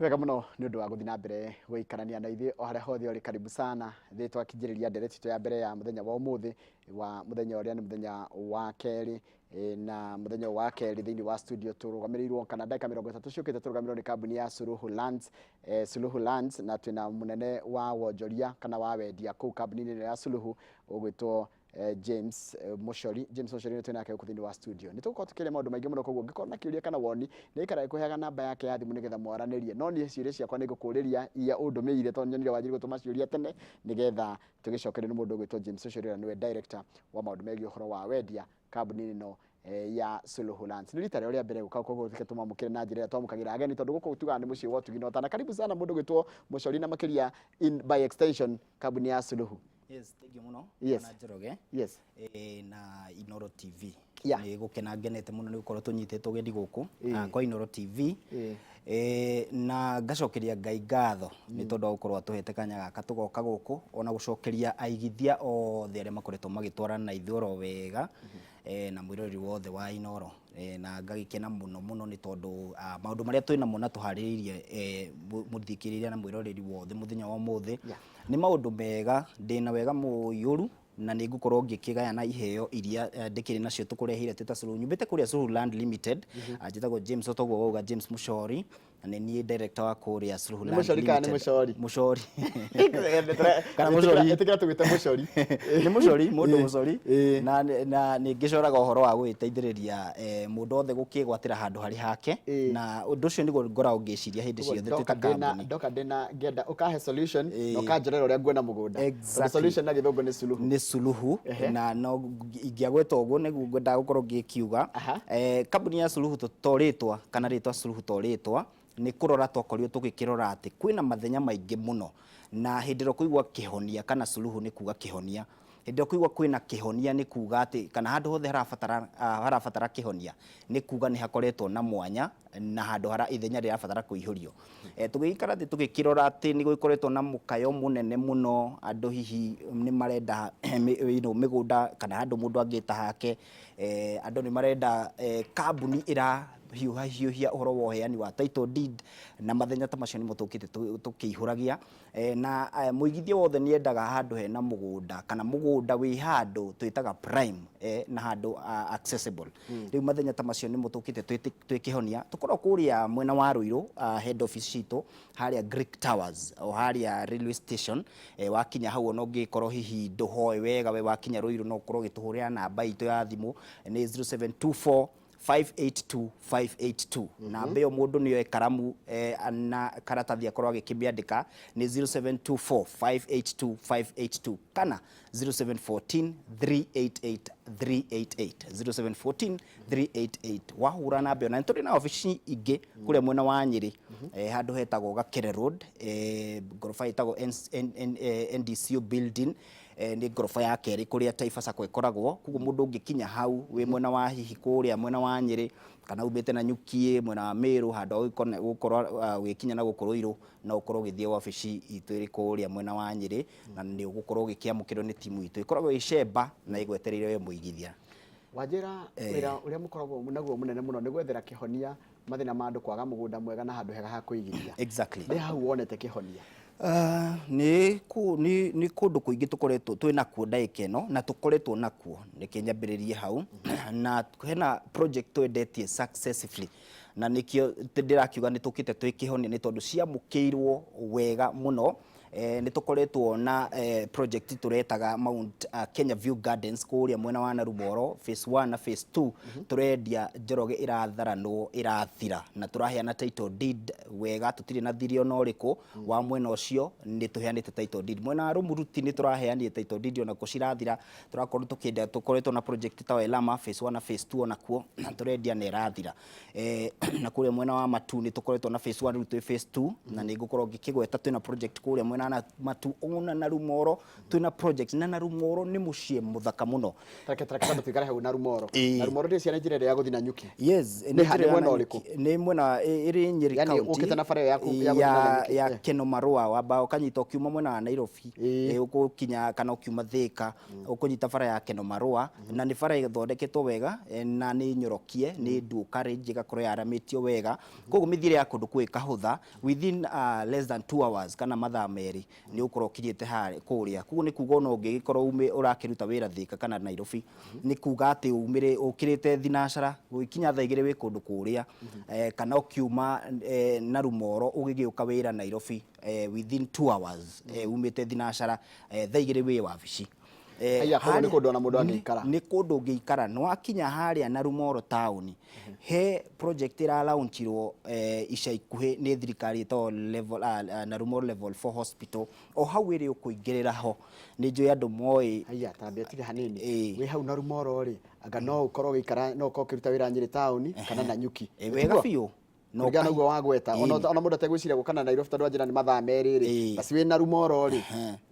Wega mũno nĩ ũndũ wa gũthiĩ na mbere gũikarania na ithuĩ o harĩa hothe ũrĩ. Karibu sana thĩ twakinjĩrĩria ndereti itũ ya mbere ya mũthenya wa ũmũthĩ, wa mũthenya ũrĩa nĩ mũthenya wa kerĩ. Na mũthenya ũyũ wa kerĩ thĩinĩ wa studio tũrũgamĩrĩirwo, kana ndagĩka 30 ciũkĩte tũrũgamĩrĩirwo nĩ kambuni ya Suluhu Lands, Suluhu Lands, na twĩna mũnene wa wonjoria kana wa wendia kũu kambuni-inĩ ĩno ya Suluhu ũgwĩtwo James Muchori. James Muchori nĩ twĩnake gũkũ thĩinĩ wa studio. Nĩ tũgũkorwo tũkĩaria maũndũ maingĩ mũno, koguo ũngĩkorwo na kĩũria kana woni, nĩ aikaraga kũheaga namba yake ya thimũ nĩgetha mwaranĩrie. No niĩ ciũria ciakwa nĩ ngũkũrĩria iria ũndũmĩire, tondũ nyonire wanjĩrĩire gũtũma ciũria tene, nĩgetha tũgĩcokerio nĩ mũndũ ũgwĩtwo James Muchori, ũrĩa nĩwe director wa maũndũ megiĩ ũhoro wa wendia kambuni-inĩ ĩno ya Suluhu Lands. Nĩ rita rĩao rĩa mbere gũka, koguo reke tũmamũkĩre na njĩra ĩrĩa twamũkagĩra ageni, tondũ gũkũ tugaga nĩ mũciĩ wa ũtugi na ũtana. Karibu sana mũndũ ũgwĩtwo Muchori, na makĩria in by extension kambuni ya Suluhu. Yes, thank you mũno. Bwana Njoroge. Na Inoro TV. Nĩ gũkena ngenete mũno nĩ gũkorwo tũnyitĩtwo ũgeni gũkũ kwa Inoro TV. Na ngacokeria Ngai ngatho nĩ tondũ wa gũkorwo atũhete kanya gaka tũgoka gũkũ, ona gũcokeria aigithia othe arĩa makoretwo magĩtwarana na ithuĩ oro wega, na mwĩroreri wothe wa Inoro. Na ngagĩkena mũno mũno nĩ tondũ maũndũ marĩa twĩ namo na tũharĩrĩirie mũthikĩrĩria na mwĩroreri wothe mũthenya wa ũmũthĩ nĩ maũndũ mega. Ndĩna wega mũiyũru na nĩ ngũkorwo ngĩkĩgayana iheo iria ndĩkĩrĩ nacio tũkũreheire twĩ ta Suluhu. Nyumĩte kũrĩa Suluhu Land Limited. Njĩtagwo James, otoguo wauga, James Muchori, na nĩ niĩ director wa kũrĩa Suluhu Nĩ Land Muchori kana nĩ Limited. Muchori? Muchori kana Muchori. Ĩtĩkĩra tũgwĩte Muchori. Nĩ Muchori, mũndũ Muchori. Na nĩ ngĩcoraga ũhoro wa gũgĩteithĩrĩria mũndũ othe gũkĩgwatĩra handũ harĩ hake, na ũndũ ũcio nĩguo ngoragwo ngĩciria hĩndĩ ciothe twĩ Ndoka ta ndĩna kambuni. Ndoka ndĩna ngenda ũkahe solution na ũkanjorera ũrĩa nguona mũgũnda. Tondũ solution na Gĩthũngũ nĩ suluhu. Nĩ suluhu. Na no ingĩagweta ũguo nĩguo ngwendaga gũkorwo ngĩkiuga. Kambuni ya Suluhu to rĩtwa, kana rĩtwa Suluhu to rĩtwa, nĩ kũrora twakorirwo tũgĩkĩrora atĩ kwĩna mathenya maingĩ mũno, na hĩndĩ ĩrĩa ũkũigua kĩhonia kana suluhu nĩ kuga kĩhonia. Hĩndĩ ĩrĩa ũkũigua kwĩna kĩhonia nĩ kuga atĩ, kana handũ hothe harabatara kĩhonia nĩ kuga nĩ hakoretwo na mwanya na handũ hara ithenya rĩrabatara kũihũrio. Tũgĩikara thĩ tũgĩkĩrora atĩ nĩ gũgĩkoretwo na mũkayo mũnene mũno, andũ hihi nĩ marenda mĩgũnda kana handũ mũndũ angĩta hake. Andũ nĩ marenda kambuni ĩra hiũha hiũhia ũhoro wa ũheani wa title deed, na mathenya ta macio nĩmo tũkĩte tũkĩihũragia. Na mũigithia wothe nĩ endaga handũ hena mũgũnda, kana mũgũnda wĩ handũ twĩtaga prime, na handũ accessible. Rĩu mathenya ta macio nĩmo tũkĩte twĩkĩhonia. Tũkoragwo kũrĩa mwena wa Ruiru, head office citũ harĩa Greek Towers, o harĩa railway station. Wakinya hau, ona ũngĩkorwo hihi ndũhoĩ wega, we wakinya Ruiru no ũkorwo ũgĩtũhũrĩra namba itũ ya thimũ nĩ 0724 582 582. Namba ĩyo mũndũ nĩoe karamu na karatathi akorwo agĩkĩmĩandĩka, nĩ 0724 582 582 kana 0714 388 388, 0714 388. Wahũra namba ĩyo, na nĩ tũrĩ na obici ingĩ kũrĩa mwena wa Nyĩrĩ, handũ hetagwo Gakere Road, ngoroba ĩtagwo NDCU building, nĩ ngoroba ya kerĩ kũrĩa Taifa Sacco ĩkoragwo. Koguo mũndũ ũngĩkinya hau wĩ mwena wa hihi kũrĩa mwena wa Nyĩrĩ, kana umĩte na Nyukiĩ, mwena wa Meru, handũ ha gũkorwo ũgĩkinya na gũkũ Ruiru, no ũkorwo ũgĩthiĩ wabici itũ ĩrĩ kũrĩa mwena wa Nyĩrĩ, na nĩ ũgũkorwo ũgĩkĩamũkĩrwo nĩ timu itũ ĩkoragwo ĩ cemba na ĩgwetereire we mũigithia. Wanjĩra wĩra ũrĩa mũkoragwo naguo mũnene mũno nĩ gwethera kĩhonia mathĩna ma andũ kwaga mũgũnda mwega na handũ hega ha kũigithia. Nĩ hau wonete kĩhonia? Nĩ kũndũ kũingĩ tũkoretwo twĩ nakuo ndagĩka ĩno, na tũkoretwo nakuo, reke nyambĩrĩrie hau. Na hena project twendetie successfully, na nĩkĩo ndĩrakiuga nĩ tũkĩte twĩ kĩhonia, nĩ tondũ ciamũkĩirwo wega mũno. Nĩ tũkoretwo na project tũretaga Mount Kenya View Gardens kũrĩa mwena wa Narumoro, phase 1 na phase 2. Tũrendia, Njoroge, ĩratharanwo ĩrathira, na tũraheana title deed wega, tũtirĩ na thirĩ ona ũrĩkũ wa mwena ũcio, nĩ tũheanĩte title deed. Mwena wa Rumuruti nĩ tũraheanire title deed, onakuo cirathira. Tũrakorwo tũkĩendia, tũkoretwo na project ta Welama phase 1 na phase 2, onakuo tũrendia na ĩrathira. Na kũrĩa mwena wa Matu nĩ tũkoretwo na phase 1, rĩu twĩ phase 2, na nĩ ngũkorwo ngĩkĩgweta twĩna project kũrĩa mwena mwena wa Matu ona Narumoro twĩna project, na Narumoro nĩ mũciĩ mũthaka mũno. Tareke kwamba tuikare hau Narumoro. Ĩĩ. Narumoro ndĩ ciana njĩra ĩrĩa ya gũthiĩ Nanyuki. Yes, Nĩ ha- njĩra nĩ ya mwena Nanyuki. ũrĩkũ? Nĩ mwena ĩrĩ Nyeri Yani County. ũkĩte na bara ĩyo ya gũthiĩ Nanyuki. Ya Keno Marũa, wamba ũkanyita ũkiuma mwena wa Nairobi, Ĩĩ. ũgũkinya kana ũkiuma Thika, ũkũnyita bara ya Keno Marũa, na nĩ bara ĩthondeketwo wega, na nĩ nyorokie, nĩ dual carriage, ĩgakorwo yaramĩtio wega, koguo mĩthiĩre ya kũndũ kũu ĩkahũtha within less than 2 hours kana mathaa 2 nĩ ũkorwo ũkinyĩte harĩa kũrĩa. Koguo nĩ kuga ona ũngĩgĩkorwo ũrakĩruta wĩra Thika kana Nairobi, nĩ kuga atĩ umĩre ũkĩrĩte thinacara gũgĩkinya thaa 2 wĩ kũndũ kũrĩa, kana ũkiuma Narumoro ũgĩgĩũka wĩra Nairobi, within 2 hours, umĩte thinacara, thaa 2 wĩ wabici. Haiya, koguo nĩ kũndũ ona mũndũ angĩikara. Nĩ kũndũ ũngĩikara. Nĩ wakinya harĩa Narumoro taũni, he project ĩra launchirwo ica ikuhĩ nĩ thirikari ĩtagwo Narumoro Level 4 Hospital. O hau ĩrĩ ũkũingĩrĩra ho, nĩ njũĩ andũ moĩ. Haiya, tambia tiga hanini. Ĩĩ. Wĩ hau Narumoro rĩ, anga no ũkorwo ũgĩikara, no ũkorwo ũkĩruta wĩra Nyĩrĩ taũni kana Nanyuki. Wega biũ. No Kũringana na ũguo wagweta, ona mũndũ ategwĩciria gũka na Nairobi tondũ wanjĩra nĩ mathaa 2 rĩ, basi wĩ Narumoro rĩ,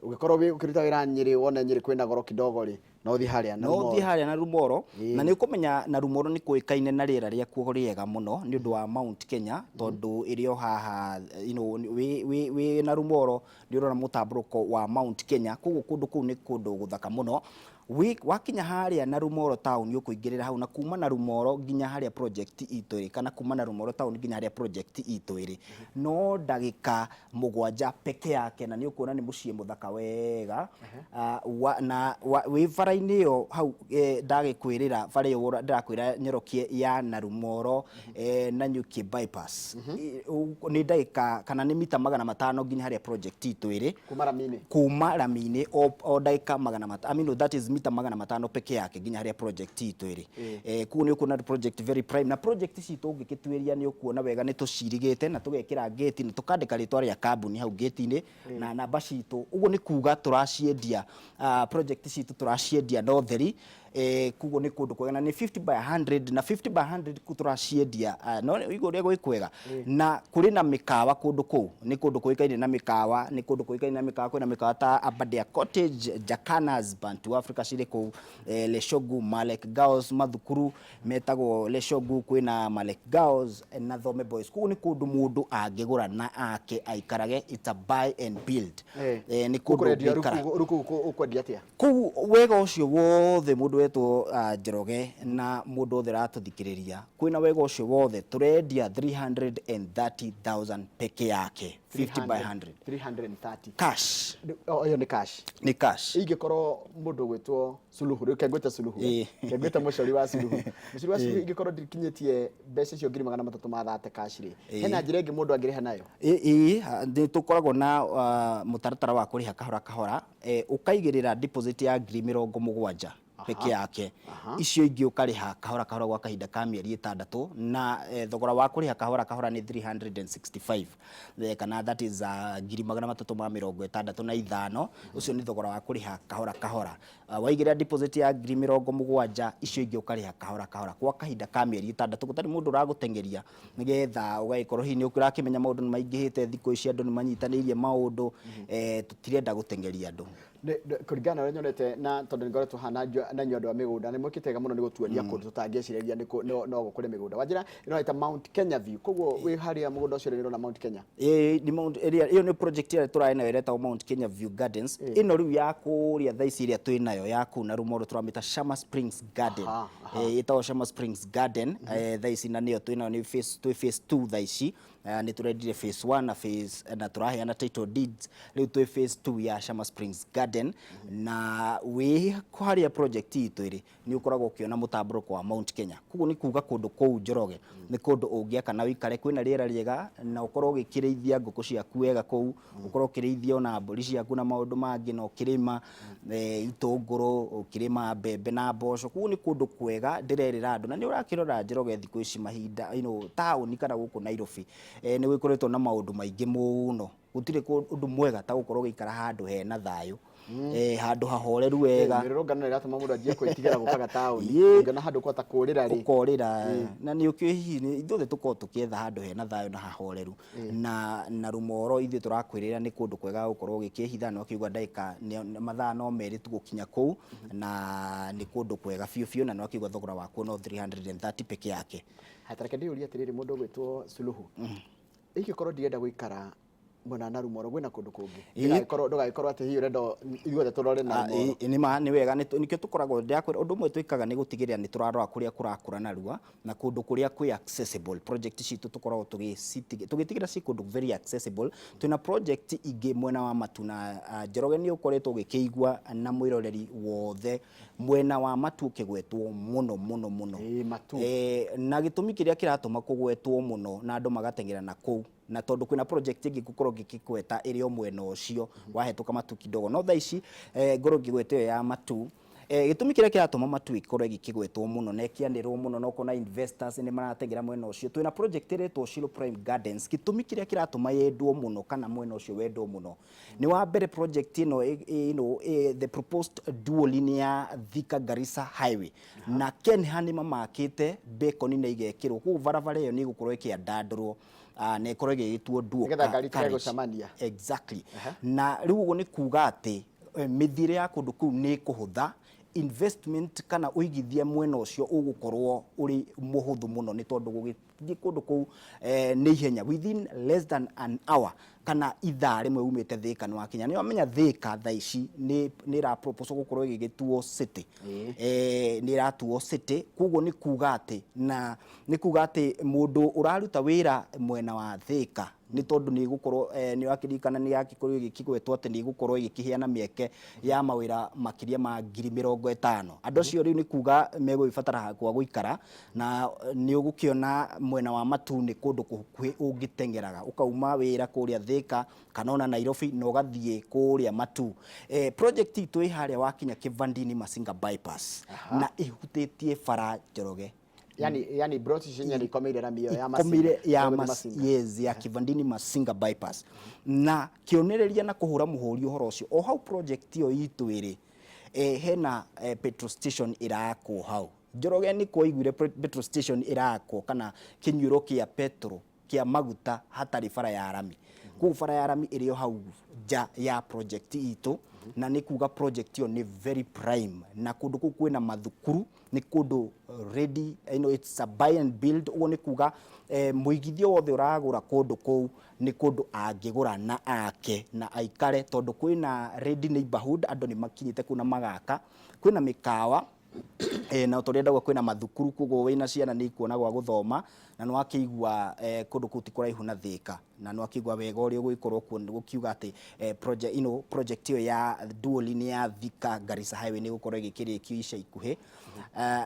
ũngĩkorwo ũkĩruta wĩra Nyĩrĩ wone Nyĩrĩ kwĩna goro kidogo rĩ, no ũthiĩ harĩa No ũthiĩ Narumoro. harĩa Narumoro, na nĩ ũkũmenya Narumoro nĩ kũĩkaine na rĩera rĩakuo rĩega mũno nĩ ũndũ wa Mount Kenya, tondũ ĩrĩ o haha, wĩ Narumoro nĩ ũrona mũtambũrũko wa Mount Kenya, koguo kũndũ kũu nĩ kũndũ gũthaka mũno. Wakinya harĩa Narumoro town ũkũingĩrĩra hau, na kuma Narumoro nginya harĩa project itũ ĩrĩ, kana kuma Narumoro town nginya harĩa project itũ ĩrĩ, no ndagĩka 7 peke yake, na nĩ ũkuona nĩ mũciĩ mũthaka wega. Na wĩ bara-inĩ ĩyo hau, ndagĩkwĩrĩra bara ĩyo ndĩrakwĩra nyorokie ya Narumoro, Nanyuki bypass. Nĩ ndagĩka kana nĩ mita 500 nginya harĩa project itũ ĩrĩ. Kuma rami-inĩ. Kuma rami-inĩ o ndagĩka magana mata-, I mean, that is mita 500 peke yake nginya harĩa project itũ ĩrĩ. Koguo nĩ ũkuona project very prime, na project citũ ũngĩgĩtuĩria nĩ ũkuona wega nĩ tũcirigĩte na tũgekĩra gate na tũkandĩka rĩtwa rĩa kambuni hau gate-inĩ na namba citũ. Ũguo nĩ kuga tũraciendia, project citũ tũraciendia na ũtheri. Koguo nĩ kũndũ kwega, na nĩ 50 by 100, na 50 by 100 kũ tũraciendia, no ũigua ũrĩa gwĩ kwega. Na kũrĩ na mĩkawa kũndũ kũu, nĩ kũndũ kũĩkaine na mĩkawa, nĩ kũndũ kũĩkaine na mĩkawa, kwĩna mĩkawa ta Aberdare Cottage, Jakanas, Bantu Africa cirĩ kũu, Leshogu, Malek Girls, mathukuru metagwo Leshogu, kwĩna Malek Girls na Thome Boys. Koguo nĩ kũndũ mũndũ angĩgũra na ake aikarage, it's a buy and build. Nĩ kũndũ Ũkũrendia ũngĩikara. Rĩu kũu ũkwendia atĩa? Kũu wega ũcio wothe mũndũ wetwo Njoroge na mũndũ wothe ũratũthikĩrĩria, kwĩna wega ũcio wothe tũrendia 330,000 peke yake, 50 by 100. 330. Cash. Ĩyo nĩ cash. Nĩ cash. Ingĩkorwo mũndũ ũgwĩtwo Suluhu, rĩu kengwĩte Suluhu, kengwĩte mũcori wa Suluhu. Mũcori wa Suluhu, ingĩkorwo ndikinyĩtie mbeca icio ngiri magana matatũ ma thate cash rĩ, hena njĩra ĩngĩ mũndũ angĩrĩha nayo? Ĩĩ, nĩ tũkoragwo na mũtaratara wa kũrĩha kahora kahora, ũkaigĩrĩra deposit ya ngiri 70 peke yake, icio ingĩ ũkarĩha kahora kahora gwa kahinda ka mĩeri 6, na thogora wa kũrĩha kahora kahora nĩ 365, kana that is ngiri 365. Ũcio nĩ thogora wa kũrĩha kahora kahora. Waigĩrĩra deposit ya ngiri 70, icio ingĩ ũkarĩha kahora kahora kwa kahinda ka mĩeri 6, gũtarĩ mũndũ ũragũteng'eria, nĩgetha ũgagĩkorwo hihi nĩ ũrakĩmenya maũndũ nĩ maingĩhĩte thikũ ici, andũ nĩ manyitanĩirie maũndũ, tũtirenda gũteng'eria andũ. Kũringana na ũrĩa nyonete, na tondũ nĩ ngoretwo haha na inyuĩ andũ a mĩgũnda, nĩ mwĩkĩte wega mũno nĩ gũtuonia kũndũ tũtangĩeciragia no gũkũre mĩgũnda. Wanjĩra ĩno ĩta Mount Kenya View, koguo wĩ harĩa mũgũnda ũcio nĩ ũrona Mount Kenya? Ĩĩ, nĩ Mount ĩrĩa, ĩyo nĩ project ĩrĩa tũrarĩ nayo ĩretagwo Mount Kenya View Gardens. Ĩno rĩu ya kũrĩa thaa ici ĩrĩa twĩ nayo ya kũu Narumoro tũramĩta Shama Springs Garden. Ĩtagwo Shama Springs Garden thaa ici, na nĩyo twĩ nayo nĩ phase, twĩ phase 2 thaa ici. Nĩ tũrendire phase 1 na phase na tũraheana title deeds, rĩu twĩ phase 2 ya Shama Springs Garden. Na wĩ harĩa project itũ ĩrĩ nĩ ũkoragwo ũkĩona mũtambũrũko wa Mount Kenya. Koguo nĩ kuga kũndũ kũu Njoroge nĩ kũndũ ũngĩaka na ũikare, kwĩna rĩera rĩega, na ũkorwo ũgĩkĩrĩithia ngũkũ ciaku wega kũu, ũkorwo ũkĩrĩithia ona mbũri ciaku na maũndũ mangĩ, na ũkĩrĩma itũngũrũ, ũkĩrĩma mbembe na mboco. Koguo nĩ kũndũ kwega ndĩrerĩra andũ, na nĩ ũrakĩrora Njoroge thikũ ici mahinda, taũni kana gũkũ Nairobi, nĩ gũkoretwo na maũndũ maingĩ mũno. Gũtirĩ ũndũ mwega ta gũkorwo ũgĩikara handũ hena thayũ. Handũ hahoreru wega. Mĩrũrũngano ĩratũma mũndũ anjie gwĩtigĩra gũkaga taũni. Ũngĩona handũ kwata kũrĩra rĩ. Ũkorĩra na nĩ ũkĩũĩ hihi ithuothe tũkoragwo tũkĩetha handũ hena thayũ na hahoreru, na Narumoro ithuĩ tũrakwĩrĩra nĩ kũndũ kwega gũkorwo ũgĩkĩhitha, na ũkiuga ndagĩka mathaa no merĩ tu gũkinya kũu, na nĩ kũndũ kwega biũ biũ, na nĩ wakiuga thogora wakuo no 330 peke yake. Hatareke ndĩyũrie atĩrĩrĩ, mũndũ ũgwĩtwo Suluhu, ingĩkorwo ndirenda gũikara mwena wa Narumoro, kwĩna kũndũ kũngĩ? Ndũgagĩkorwo atĩ hihi ũrenda ithuothe tũrore Narumoro. Nĩ ma nĩ wega, nĩkĩo tũkoragwo ndĩrakwĩra ũndũ ũmwe twĩkaga nĩ gũtigĩrĩra nĩ tũrarora kũrĩa kũrakũra narua na kũndũ kũrĩa kwĩ accessible. Project citũ tũkoragwo tũgĩtigĩra ci kũndũ very accessible. Twĩna project ingĩ mwena wa Matu na Njoroge nĩ ũkoretwo ũgĩkĩigua na mwĩroreri wothe mwena wa Matu ũkĩgwetwo mũno mũno mũno. Matu. Na gĩtũmi kĩrĩa kĩratũma kũgwetwo mũno na andũ magateng'era na kũu, na tondũ kwĩna project ĩngĩ ngũkorwo ngĩkĩgweta ĩrĩ o mwena ũcio wahĩtũka Matu kidogo, no thaa ici ngorwo ngĩgweta ĩyo ya Matu. Gĩtũmi kĩrĩa kĩratũma Matu ĩkorwo ĩgĩkĩgwetwo mũno na ĩkĩanĩrĩrwo mũno na ũkona investors nĩ marateng'era mwena ũcio, twĩna project ĩretwo Shilo Prime Gardens. Gĩtũmi kĩrĩa kĩratũma yendwo mũno kana mwena ũcio wendwo mũno nĩ wa mbere, project ĩno the proposed dual ya Thika Garissa Highway na Kenha nĩ mamakĩte beacon na igekĩrwo koguo barabara ĩyo nĩ ĩgũkorwo ĩkĩandandũrwo na ĩkorwo ĩgĩgĩtuo dual Nĩgetha ngari itige carriage. gũcemania. Exactly. Na rĩu ũguo nĩ kuga atĩ mĩthiĩre ya kũndũ kũu nĩ ĩkũhũtha, investment kana ũigithia mwena ũcio ũgũkorwo ũrĩ mũhũthũ mũno, nĩ tondũ gũgĩthiĩ kũndũ kũu nĩ ihenya, within less than an hour kana ithaa rĩmwe umĩte Thika nĩ wakinya. Nĩ wamenya Thika thaa ici nĩ ĩra proposal gũkorwo ĩgĩgĩtuo city. Nĩ ĩratuo city, koguo nĩ kuga atĩ na nĩ kuga atĩ mũndũ ũraruta wĩra mwena wa Thika, nĩ tondũ nĩ ĩgũkorwo nĩ wakĩririkana nĩ yakĩkorwo ĩgĩkĩgwetwo atĩ nĩ ĩgũkorwo ĩgĩkĩheana mĩeke ya mawĩra makĩria ma 50,000. Andũ acio rĩu nĩ kuga megũgĩbatara gwa gũikara, na nĩ ũgũkĩona mwena wa Matu nĩ kũndũ gũkuhĩ ũngĩteng'eraga ũkauma wĩra kũrĩa Thika kana ona Nairobi na ũgathiĩ kũrĩa Matu. Project itũ ĩ harĩa wakinya Kivandini Masinga bypass na ĩhutĩtie bara, Njoroge. Yani plot ici ikomeire rami ĩyo ya Ikomire Masinga. ya Gũthiĩ Masinga. Yes, ya Kivandini Masinga bypass, na kĩonereria na kũhũra mũhũri ũhoro ũcio o hau project ĩyo itũ ĩrĩ hena petrol station ĩrakwo hau. Njoroge, nĩ kwaiguire petrol station ĩrakwo kana kĩnyuĩro kĩa petrol kĩa maguta hatarĩ bara ya rami? Koguo bara ya rami ĩrĩ o hau nja ya project itũ, na nĩ kuga project ĩyo nĩ very prime, na kũndũ kũu kwĩna mathukuru, nĩ kũndũ ready, it's a buy and build. Ũguo nĩ kuga mũigithio wothe ũragũra kũndũ kũu nĩ kũndũ angĩgũra na ake na aikare, tondũ kwĩna ready neighborhood, andũ nĩ makinyĩte kũu na magaka, kwĩna mĩkawa na tũrĩa ndauga kwĩna mathukuru, koguo wĩna ciana nĩ ikuona gwa gũthoma, na nĩ wakĩigua kũndũ kũu ti kũraihu na Thika, na nĩ wakĩigua wega ũrĩa ũgũgĩkorwo kuo gũkiuga atĩ project ĩyo ya dual nĩ ya Thika Garissa Highway nĩ ĩgũkorwo ĩgĩkĩrĩkio ica ikuhĩ.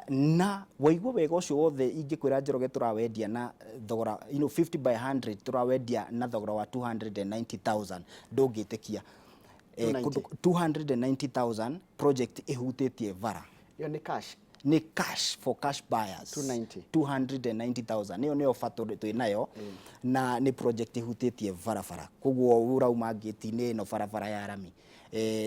Na waigua wega ũcio wothe, ingĩkwĩra Njoroge, tũrawendia na thogora 50 by 100, tũrawendia na thogora wa 290,000, ndũngĩtĩkia. 290. 290,000, project ĩhutĩtie bara. Ĩyo nĩ cash? Nĩ cash, for cash buyers. 290. 290,000 nĩyo nĩyo offer twĩ nayo, na nĩ project ĩhutĩtie barabara, koguo ũrauma ngĩti-inĩ ĩno barabara ya rami,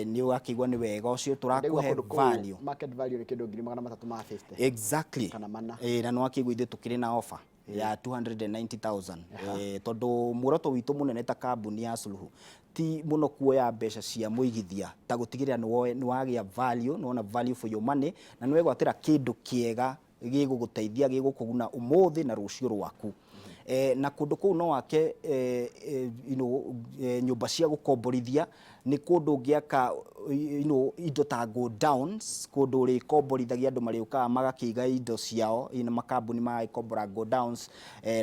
nĩ ũgakĩigua nĩ wega ũcio Ndaigua tũrakũhe kũndũ kũu value. Market value nĩ kĩndũ 350,000. Exactly. Kana mana. Na nĩ wakĩigua ithuĩ tũkĩrĩ na offer ya 290,000, tondũ muoroto witũ mũnene ta kambuni ya Suluhu ti mũno kuoya mbeca cia mũigithia, ta gũtigĩrĩra nĩ wagĩa value, nĩ wona value for your money, na nĩ wegwatĩra kĩndũ kĩega gĩgũgũteithia, gĩgũkũguna ũmũthĩ na rũciũ rwaku. Na kũndũ kũu no wake nyũmba cia gũkomborithia, nĩ kũndũ ũngĩaka indo ta godowns, kũndũ ũrĩkomborithagia, andũ marĩũkaga magakĩiga indo ciao, makambuni magagĩkombora godowns,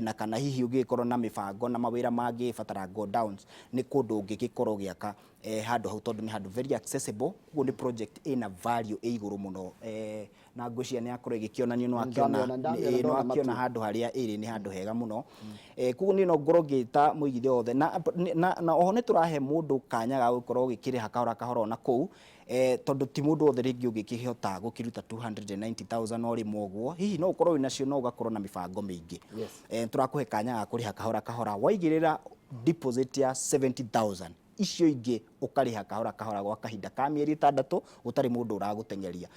na kana hihi ũngĩgĩkorwo na mĩbango na mawĩra mangĩbatara godowns, nĩ kũndũ ũngĩgĩkorwo ũgĩaka handũ hau, tondũ nĩ handũ very accessible. Koguo nĩ project ĩna value ĩ igũrũ mũno, na ngwĩciria nĩ yakorwo ĩgĩkĩonanio, nĩ wakĩona. Ndamĩona, ndamĩona, nĩ ndona wakĩona matu. Handũ harĩa ĩrĩ nĩ handũ hega mũno. Koguo niĩ no ngorwo ngĩta mũigithia wothe, na oho nĩ tũrahe mũndũ kanya ga gũkorwo ũgĩkĩrĩha kahora kahora ona kũu, tondũ ti mũndũ wothe rĩngĩ ũngĩkĩhota gũkĩruta 290,000 o rĩmwe ũguo. Hihi no ũkorwo wĩnacio no ũgakorwo na mĩbango mĩingĩ. Tũrakũhe kanya ga kũrĩha kahora kahora, waigĩrĩra deposit ya 70,000. Icio ingĩ ũkarĩha kahora kahora gwa kahinda ka mĩeri 6 gũtarĩ mũndũ ũragũteng'eria.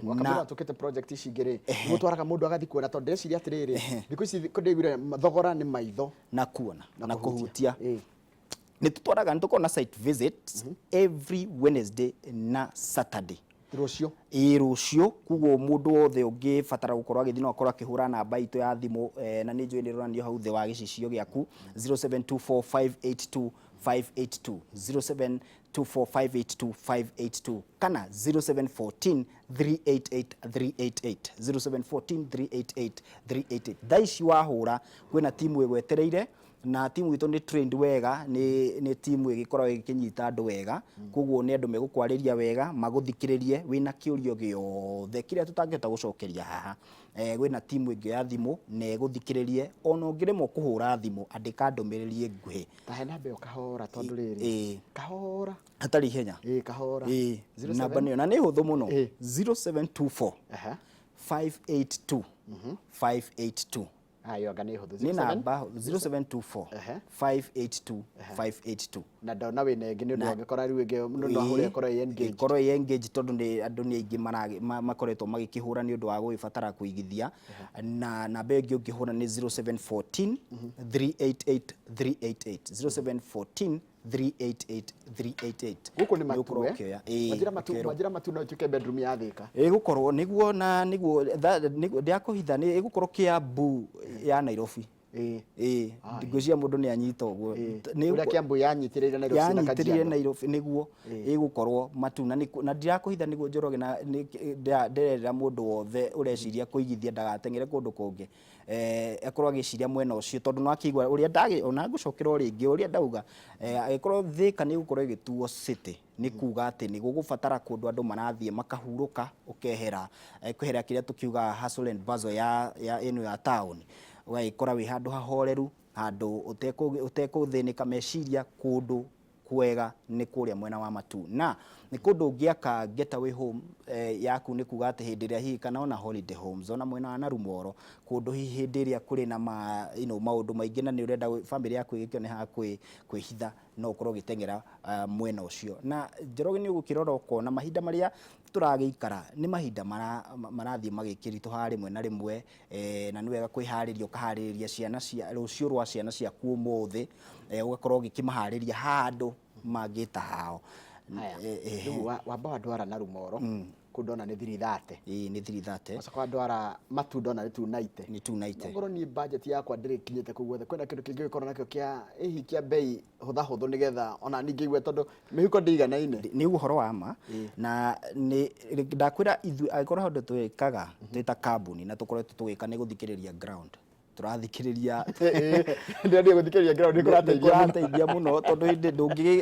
Wakabira tukite project ici ingĩ rĩ, gũtwaraga mũndũ agathiĩ kuona, tondũ ndĩreciria atĩrĩrĩ, thikũ ici ndĩiguire thogora nĩ maitho na kuona na kũhutia. Nĩ tũtwaraga, nĩ tũkoragwo na site visits every Wednesday na Saturday. Rũciũ? Ĩĩ, rũciũ. Koguo mũndũ wothe ũngĩbatara gũkorwo agĩthiĩ no akorwo akĩhũra namba itũ ya thimũ, na nĩ njũĩ nĩ ĩronanio hau thĩ wa gĩcicio gĩaku, 0724582582, 0724582582 kana 0714 388 388, 0714 388 388. Thaa ici wahũra kwĩna timu ĩgwetereire, na timu itũ nĩ trained wega, nĩ timu ĩgĩkoragwo ĩgĩkĩnyita andũ wega. Koguo nĩ andũ megũkwarĩria wega, magũthikĩrĩrie wĩna kĩũrio gĩothe kĩrĩa tũtangĩhota gũcokeria haha. Kwĩna timu ĩngĩ ya thimũ na ĩgũthikĩrĩrie. Ona ũngĩremwo kũhũra thimũ, andĩka ndũmĩrĩri nguhĩ. Ta he namba ĩyo kahora, tondũ rĩrĩ, kahora. Hatarĩ ihenya. Ĩĩ, kahora. Ĩĩ, namba nĩyo na nĩ hũthũ mũno, 0724 582 582. Ayo anga nĩ hũthũ. Nĩ namba 0724 582 582. Na ndona wĩna ĩngĩ nĩ ũndũ angĩkorwo rĩu ĩngĩ mũndũ no ahũre ĩkorwo ĩ engaged. Ĩkorwo ĩ engaged, tondũ nĩ andũ nĩ aingĩ makoretwo magĩkĩhũra nĩ ũndũ wa gũgĩbatara kũigithia. Na namba ĩngĩ ũngĩhũra nĩ 0714 388 388, 0714 388 388. Gũkũ nĩ Nĩ ũkorwo matu, eh? ũkĩoya. Ĩĩ, Wanjĩra matu. Ũkĩerwo. Wanjĩra matu no ĩtuĩke bedroom ya Thĩka. Ĩgũkorwo nĩguo, na nĩguo nĩguo ndĩrakũhitha, nĩ ĩgũkorwo Kiambu ya Nairobi. Ĩĩ, ngwĩciria mũndũ nĩ anyita ũguo. Ũrĩa Kiambu yanyitĩrĩire Nairobi na yanyitĩrĩire Kajiado. Nairobi nĩguo ĩgũkorwo matu. Na ndirakũhitha nĩguo Njoroge, na ndĩrerera mũndũ wothe ũreciria kũigithia ndagateng'ere kũndũ kũngĩ, akorwo agĩciria mwena ũcio, tondũ no akĩigua ũrĩa ndagĩ ona ngũcokera o rĩngĩ ũrĩa ndauga, angĩkorwo Thĩka nĩ ĩgũkorwo ĩgĩtuo city, nĩ kuga atĩ nĩ gũgũbatara kũndũ andũ marathiĩ makahurũka, ũkehera kwehera kĩrĩa tũkiugaga hustle and bustle ya ĩno ya town, ũgagĩkora wĩ handũ hahoreru, handũ ũtekũthĩnĩka meciria. Kũndũ kwega nĩ kũrĩa mwena wa Matu, na nĩ kũndũ ũngĩaka getaway home yaku, nĩ kuga atĩ hĩndĩ ĩrĩa hihi kana ona holiday homes, ona mwena wa Narumoro, kũndũ hihi hĩndĩ ĩrĩa kũrĩ na maũndũ maingĩ na nĩ ũrenda family yaku ĩgĩkĩone ha kwĩhitha, no ũkorwo ũgĩteng'era mwena ũcio. Na Njoroge, nĩ ũgũkĩrora ũkona mahinda marĩa tũragĩikara nĩ mahinda marathiĩ magĩkĩritũha rĩmwe na rĩmwe, na nĩ wega kwĩharĩria, ũkaharĩrĩria ciana cia rũciũ rwa ciana ciaku ũmũthĩ, ũgakorwo ũgĩkĩmaharĩria handũ mangĩta hao. Haya. Rĩu wamba wandwara na Rumoro, kũu ndona nĩ 330. Ĩĩ, nĩ 330. Wacoka wandwara Matu, ndona nĩ 290. Nĩ 290. Ngorwo niĩ budget yakwa ndĩrĩkinyĩte kũu guothe, kwĩna kĩndũ kĩngĩ gĩkorwo nakĩo kĩa hihi kĩa bei hũthahũthũ, nĩgetha ona niĩ ngĩigue, tondũ mĩhuko ndĩiganaine? Nĩ ũhoro wa ma, na nĩ ndakwĩra ithuĩ angĩkorwo handũ twĩkaga twĩ ta kambuni na tũkoretwo tũgĩka nĩ gũthikĩrĩria ground, tũrathikĩrĩria. Ndĩrathiĩ gũthikĩrĩria ground nĩ kũrateithia mũno. Kũrateithia mũno, tondũ hĩndĩ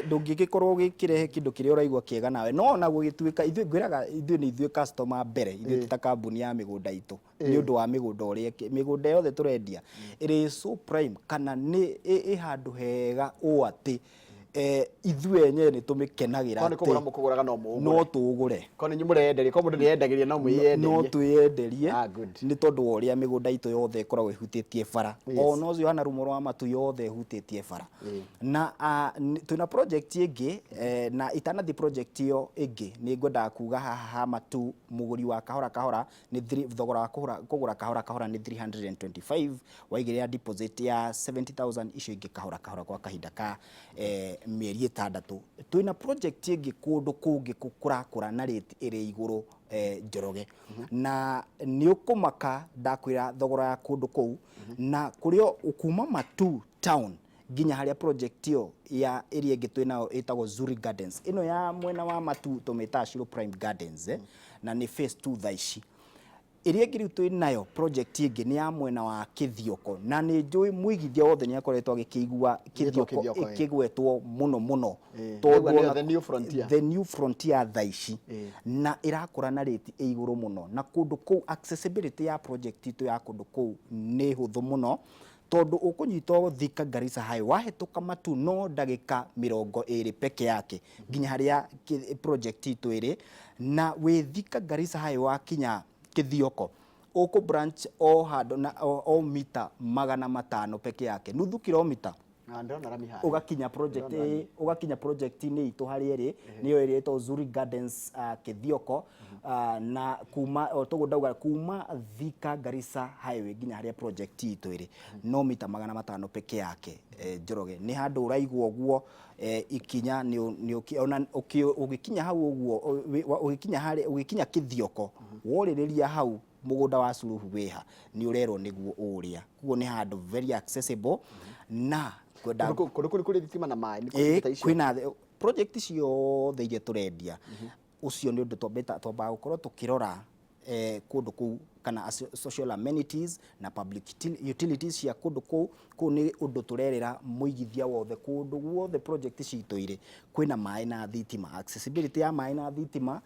ndũngĩgĩkorwo ũgĩkĩrehe kĩndũ kĩrĩa ũraigua kĩega nawe. No ona gũgĩtuĩka ithuĩ ngwĩraga ithuĩ nĩ ithuĩ customer mbere, ithuĩ ta kambuni ya mĩgũnda itũ, nĩ ũndũ wa mĩgũnda ũrĩa mĩgũnda yothe tũrendia ĩrĩ so prime, kana nĩ ĩ handũ hega ũũ atĩ ithuĩ enyewe nĩ tũmĩkenagĩra. Korwo nĩ kũgũra atĩ mũkũgũraga, no mũũgũre. No tũũgũre. Korwo nĩ inyuĩ mũreyenderia, korwo mũndũ nĩyendagĩria, no no mwĩyenderie. Twĩyenderie. Ah, good. Nĩ tondũ wa ũrĩa mĩgũnda itũ yothe ĩkoragwo ĩhutĩtie bara, ona ũcio hana rumo rwa Matu yothe ĩhutĩtie bara. Na twĩna project ĩngĩ, na itanathiĩ project ĩyo ĩngĩ, nĩ ngwendaga kuga haha ha Matu, mũgũri wa kahora kahora nĩ thogora wa kũgũra kahora kahora nĩ 325, waigĩrĩra deposit ya 70,000, icio ingĩ kahora kahora kwa kahinda ka mĩeri 6. Twĩna project ĩngĩ kũndũ kũngĩ kũrakũra na rate ĩrĩ igũrũ, Njoroge, na nĩ ũkũmaka ndakwĩra thogora ya kũndũ kũu, na kũrĩa kuma Matu town nginya harĩa project ĩyo ya ĩrĩa ĩngĩ twĩnayo ĩtagwo Zuri Gardens. Ĩno ya mwena wa Matu tũmĩtaga Shiro Prime Gardens, na nĩ phase 2 thaa ici. Ĩrĩa ĩngĩ rĩu twĩ nayo project ĩngĩ nĩ ya mwena wa Kĩthioko, na nĩ njũĩ mũigithia wothe nĩ akoretwo agĩkĩigua Kĩthioko. Kĩthioko, ĩ. Ĩkĩgwetwo mũno mũno. Tondũ Ndaigua nĩyo the new frontier. The new frontier thaa ici, na ĩrakũra na rate ĩ igũrũ mũno, na kũndũ kũu accessibility ya project itũ ya kũndũ kũu nĩ hũthũ mũno, tondũ ũkũnyita o Thika Garissa Highway, wahĩtũka Matu no ndagĩka 20 peke yake nginya harĩa project itũ ĩrĩ. Na wĩ Thika Garissa Highway wakinya Kĩthioko, ũkũ branch o handũ na o mita 500 peke yake, nuthu kilomita. Na ndĩrona rami haha. Ũgakinya project, ũgakinya project-inĩ itũ harĩa ĩrĩ, nĩyo ĩrĩa ĩtagwo Zuri Gardens, Kithioko, na kuma o toguo ndauga, kuma Thika Garissa Highway nginya harĩa project itũ ĩrĩ no mita 500 peke yake. Njoroge, nĩ handũ ũraigwo ũguo, ikinya nĩ ona ũgĩkinya hau ũguo, ũgĩkinya harĩa, ũgĩkinya Kithioko, worĩrĩria hau mũgũnda wa Suluhu wĩha, nĩ ũrerwo nĩguo ũrĩa. Koguo nĩ handũ very accessible na kwenda. Kũndũ kũrĩ kũrĩ thitima na maĩ nĩ kũndũ ta icio? Kwĩna project ciothe iria tũrendia. Ũcio nĩ ũndũ twambaga gũkorwo tũkĩrora kũndũ kũu kana social amenities na public utilities cia kũndũ kũu. Kũu nĩ ũndũ tũrerĩra mũigithia wothe, kũndũ guothe project citũ irĩ kwĩna maĩ na thitima, accessibility ya maĩ na thitima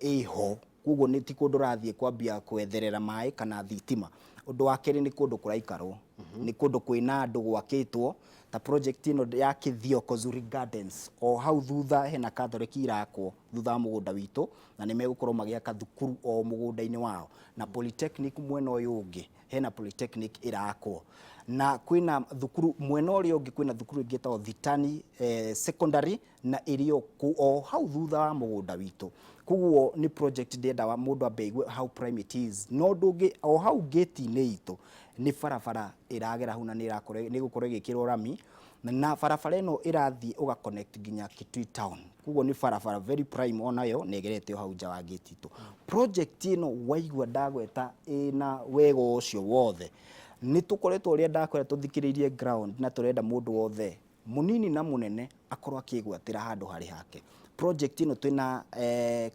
ĩho. Koguo nĩ ti kũndũ ũrathiĩ kwambia kwetherera maĩ kana thitima. Ũndũ wa kerĩ, nĩ kũndũ kũraikarwo, nĩ kũndũ kwĩna andũ gwakĩtwo, ta project ĩno ya Kithioko Zuri Gardens, o hau thutha hena Catholic irakwo thutha wa mũgũnda witũ, na nĩ megũkorwo magĩaka thukuru o mũgũnda-inĩ wao, na polytechnic mwena ũyũ ũngĩ hena polytechnic ĩrakwo, na kwĩna thukuru mwena ũrĩa ũngĩ, kwĩna thukuru ĩngĩ ĩtagwo Thitani Secondary, na ĩrĩ o kũu o hau thutha wa mũgũnda witũ. Koguo nĩ project ndĩrenda wa mũndũ ambe aigue how prime it is. No ũndũ ũngĩ, o hau gate-inĩ itũ nĩ barabara ĩragera hau, na nĩ ĩrakorwo, nĩ ĩgũkorwo ĩgĩkĩrwo rami, na barabara ĩno ĩrathiĩ ũga connect nginya Kitui town. Koguo nĩ barabara very prime onayo, na ĩgerete o hau nja wa gate itũ. Project ĩno waigua ndagweta ĩna wega ũcio wothe, nĩ tũkoretwo, ũrĩa ndakwĩra, tũthikĩrĩirie ground, na tũrenda mũndũ wothe mũnini na mũnene akorwo akĩgwatĩra handũ harĩ hake. Project ĩno twĩna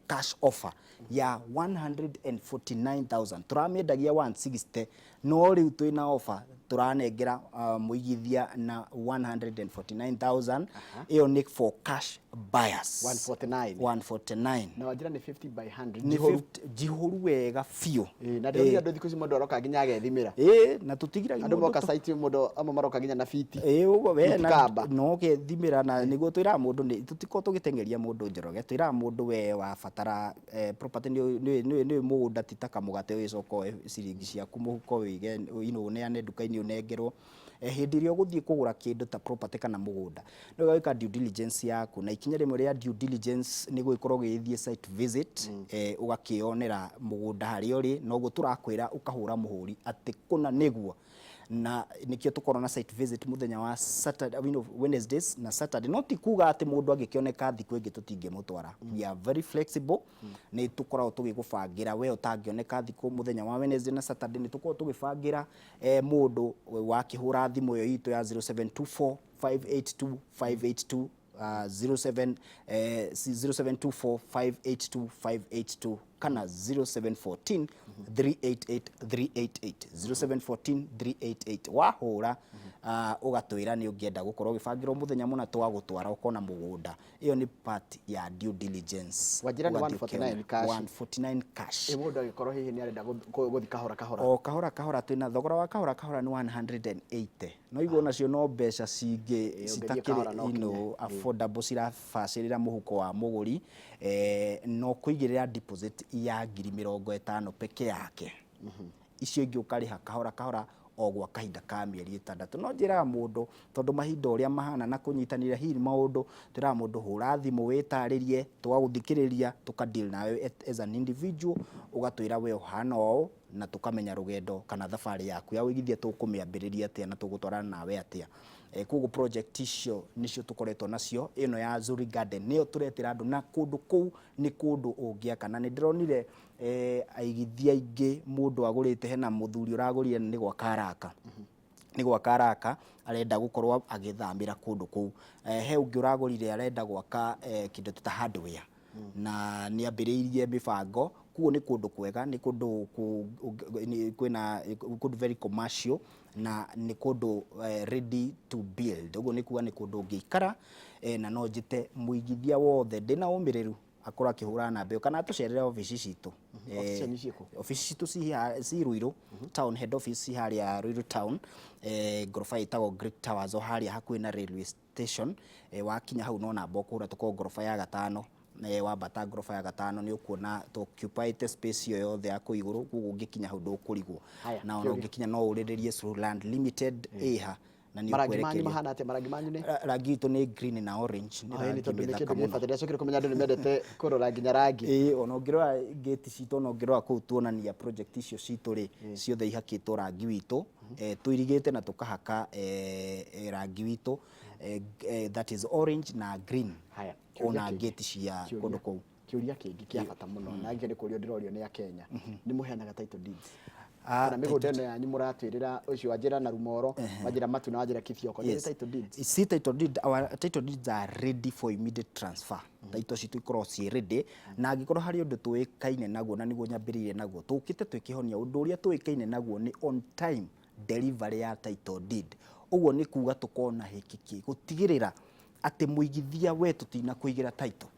cash offer ya 149,000. Tũramĩendagia 160, no rĩu twĩna offer tũranengera mũigithia na 149,000. Ĩyo nĩ for cash buyers. 149. 149. Na wanjĩra nĩ 50 by 100? Nĩ Njihũru. 50 njihũru wega biũ. Ĩĩ, na ndĩronire andũ thikũ ici mũndũ aroka nginya agethimĩra. Ĩĩ, na tũtigiragia Andũ mũndũ. Moka site, mũndũ amwe maroka nginya na fiti. Ĩĩ, ũguo we Fiti na kamba. No gethimĩra, na nĩguo twĩraga mũndũ nĩ tũtikoragwo tũgĩteng'eria mũndũ, Njoroge. Twĩraga mũndũ, we wabatara property, nĩ mũgũnda ti ta kamũgate ũgĩcoka woe ciringi ciaku mũhuko wĩige ũneane nduka-inĩ ũnengerwo. Hĩndĩ ĩrĩa ũgũthiĩ kũgũra kĩndũ ta property kana mũgũnda, nĩ wega gwĩka due diligence yaku, na ikinya rĩmwe rĩa due diligence nĩ gũgĩkorwo ũgĩgĩthiĩ site visit, ũgakĩonera mũgũnda harĩa ũrĩ, noguo tũrakwĩra ũkahũra mũhũri atĩ kũna nĩguo. Na nĩkĩo tũkorwo na site visit mũthenya wa Saturday, Wednesdays na Saturday. No ti kuga atĩ mũndũ angĩkĩoneka thikũ ĩngĩ tũtingĩmũtwara. We are very flexible. Nĩ tũkoragwo tũgĩgũbangĩra, we ũtangĩoneka thikũ mũthenya wa Wednesday na Saturday, nĩ tũkoragwo tũgĩbangĩra mũndũ wakĩhũra thimũ ĩyo itũ ya 0724 582 582, 07 0724 582 582 kana 0714 388 388, 0714 388. Wahũra ũgatwĩra nĩ ũngĩenda gũkorwo ũgĩbangĩrwo mũthenya mũna twagũtwara ũkona mũgũnda. Ĩyo nĩ part ya due diligence. Wanjĩra nĩ Ũgathiĩ 149 ũkĩona. Cash. 149 cash. Ĩ mũndũ angĩkorwo hihi nĩ arenda gũthiĩ kahora kahora? O kahora kahora, twĩna thogora wa kahora kahora nĩ 180, no igua nacio no mbeca cingĩ Ũngĩthiĩ kahora citakĩrĩ no ũkinye. Affordable, cirabacĩrĩra mũhuko wa mũgũri, no kũigĩrĩra deposit ya 50,000 peke yake, icio ingĩ ũkarĩha kahora kahora o gwa kahinda ka mĩeri 6. No njĩraga mũndũ, tondũ mahinda ũrĩa mahana na kũnyitanĩra hihi maũndũ, twĩraga mũndũ, hũra thimũ wĩtarĩrie, tũgagũthikĩrĩria, tũka deal nawe as an individual, ũgatwĩra we ũhana ũũ, na tũkamenya rũgendo kana thabarĩ yaku ya ũigithia tũkũmĩambĩrĩria atĩa na tũgũtwarana nawe atĩa. Koguo project icio nĩcio tũkoretwo nacio. Ĩno ya Zuri Garden nĩyo tũretĩra andũ, na kũndũ kũu nĩ kũndũ ũngĩaka, na nĩ ndĩronire aigithia aingĩ mũndũ agũrĩte. Hena mũthuri ũragũrire, nĩ gwaka araka, nĩ gwaka araka, arenda gũkorwo agĩthamĩra kũndũ kũu. He ũngĩ ũragũrire, arenda gwaka kĩndũ ta hardware, na nĩ ambĩrĩirie mĩbango. Koguo nĩ kũndũ kwega, nĩ kũndũ kwĩna kũndũ very commercial, na nĩ kũndũ ready to build. Ũguo nĩ kuga nĩ kũndũ ũngĩikara, na no njĩte mũigithia wothe ndĩna ũmĩrĩru akorwo akĩhũra namba ĩyo kana atũcerere obici citũ. Obici cianyu ciĩkũ? Obici citũ ci Ruiru Town, head office ci harĩa Ruiru Town, ngoroba ĩtagwo Great Towers, o harĩa hakuhĩ na railway station. Wakinya hau no namba ũkũhũra, tũkoragwo ngoroba ya gatano. Wambata ngoroba ya gatano nĩ ũkuona tũ occupy space ĩyo yothe ya kũu igũrũ. Koguo ũngĩkinya hau ndũkũrigwo. Haya, Na ona kĩũria. ũngĩkinya no ũrĩrĩrie Suluhu Land Limited ĩha. Na nĩ Marangi manyu ũkwerekerio. mahana atĩa? Marangi manyu nĩ? Rangi witũ nĩ green na orange, nĩ Ah, nĩ rangi tondũ nĩ mĩthaka kĩndũ mũno. gĩbata. Ndĩracokire kũmenya andũ nĩ mendete kũrora nginya rangi. Ĩĩ, ona ũngĩrora gate citũ, ona ũngĩrora kũu tuonania project icio citũ rĩ, ciothe ihakĩtwo rangi witũ, tũirigĩte na tũkahaka rangi witũ, that is orange na green. Haya, kĩũria Ona kĩngĩ. gate cia kũndũ kũu. Kĩũria kĩngĩ kĩa bata mũno na gĩkĩ nĩ kũrio ndĩrorio nĩ Akenya: nĩ mũheanaga title deeds? Ah, Kana mĩgũnda ĩno yanyu mũratwĩrĩra, ũcio wanjĩra na Rumoro, wanjĩra Matuna, wanjĩra Kithioko, nĩ title deeds? Si title deed, our title deeds are ready for immediate transfer. Title citũ ikoragwo ciĩ ready, na angĩkorwo harĩ ũndũ tũĩkaine naguo, na nĩguo nyambĩrĩirie naguo, tũkĩte twĩkĩhonia, ũndũ ũrĩa tũĩkaine naguo nĩ on time delivery ya title deed. Ũguo nĩ kuga tũkorwo na hĩkĩ kĩ gũtigĩrĩra atĩ mũigithia we tũtina kũigĩra title,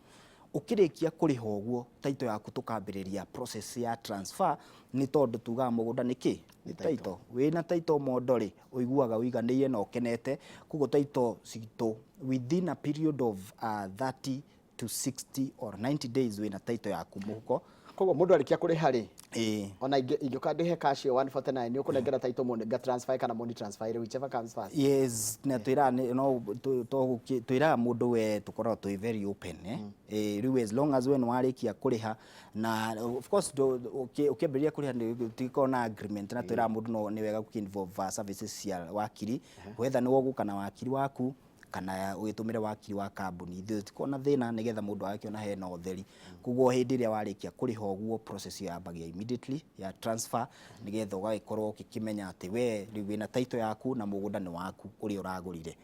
ũkĩrĩkia kũrĩha ũguo title yaku, tũkambĩrĩria process ya transfer, nĩ tondũ tugaga mũgũnda nĩ kĩ? Nĩ title. Wĩna title mondo rĩ, ũiguaga ũiganĩire na ũkenete. Koguo title citũ within a period of 30 to 60 or 90 days wĩna title yaku mũhuko. Koguo mũndũ arĩkia kũrĩha rĩ, Ĩĩ. ona ingĩũka ndĩhe cash ĩyo 149, nĩ ũkũnengera title money nga transfer kana money transfer, whichever comes first? Yes, na twĩraga no twĩraga mũndũ we tũkoragwo twĩ very open, eh? Rĩu as long as we nĩ warĩkia kũrĩha, na of course ũkĩambĩrĩria kũrĩha nĩ tũgĩkorwo na agreement, na twĩraga mũndũ no nĩ wega gũkĩ-involve services cia wakiri, whether nĩ ũgũka na wakiri waku kana ũgĩtũmĩre wakiri wa kambuni, ithuĩ tũtikoragwo na thĩna, nĩgetha mũndũ agakĩona hena ũtheri. Koguo hĩndĩ ĩrĩa warĩkia kũrĩha ũguo, process ĩyo yambagia immediately ya transfer, nĩgetha ũgagĩkorwo ũgĩkĩmenya atĩ we rĩu wĩna title yaku na mũgũnda nĩ waku ũrĩa ũragũrire.